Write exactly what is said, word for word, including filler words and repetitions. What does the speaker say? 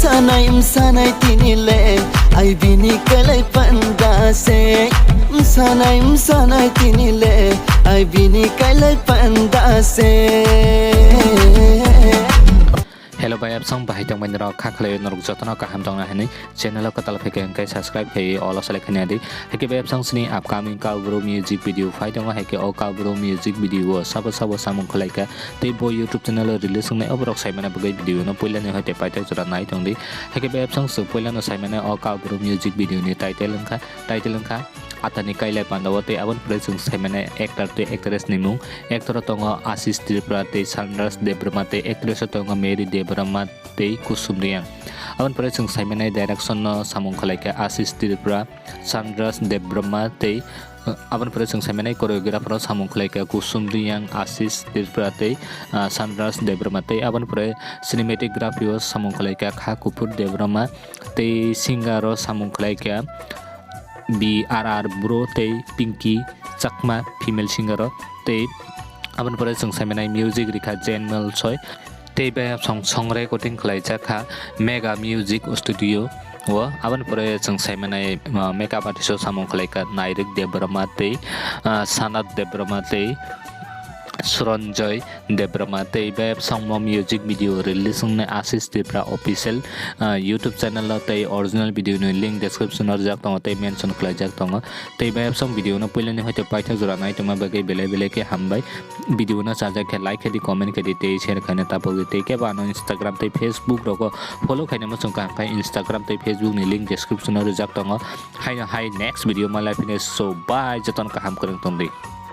Msanai, msanai tini le, ai bini kailai panda se. Msanai, msanai tini le, ai bini kailai panda se. Hello bai, absong bahai tongmani rok kha khlai norok jotono kaham tongna hinwi channel o kwtal phaikha hwnkhe subscribe khai all o select khaina di. Haikhe bai absong sini upcoming Kaubru music video phai tongo, haikhe o Kaubru music video o sabo sabo samung khlaikha. Tei bo YouTube channel o release wngnai, oborok saimana bagwi video no puilani hoite paithak jora nai tongdi. Haikhe bai absong chwng puilano saimana o Kaubru music video ni title wngkha, title wngkha Atani Kailai Pandao tei aboni pore chwng saimana actor tei actress ni mung. Actor o tongo Ashish Tripura tei Sunrise Debbarma tei actress o tongo Mary Debbarma tei Kusum Reang. Aboni pore chwng saimana direction no samung khlaikha Ashish Tripura, Sunrise Debbarma tei, uh, aboni pore chwng saimanai choreographer o samung khlaikha Kusum Reang, Ashish Tripura tei, uh, Sunrise Debbarma tei aboni pore cinematography o samung khlaikha Kha Kuphur Debbarma tei singer o samung khlaikha B R R Bro tei Pinky Chakma female singer o tei aboni pore chwng saimanai music rikha Jen Malsoi. Tei bai song song recording khlaijak kha Mega Music Studio o. Aboni pore chwng saimanai, uh, makeup artist o samung khlaikha Nairik Debbarma tei, uh, Sanat Debbarma tei Suranjoy Debbarma tei bai songmo music video release wngnai Ashish Tripura official, uh, YouTube channel o tei original video ni link description o rijak tongo tei mention khlaijak tongo. Tei bai song video no puilani hoite paithak jora nai tongma bagwi belai belai khe hambai. Video no chajak khe like khe di, comment khe di tei share khaina tapok di. Tei kebo ano Instagram tei Facebook rogo follow khaina muchung kha, hwnkhe Instagram tei Facebook ni link description o rijak tongo. Haino hai next video malai phine, so bye, jotono kaham kwrwng tong di.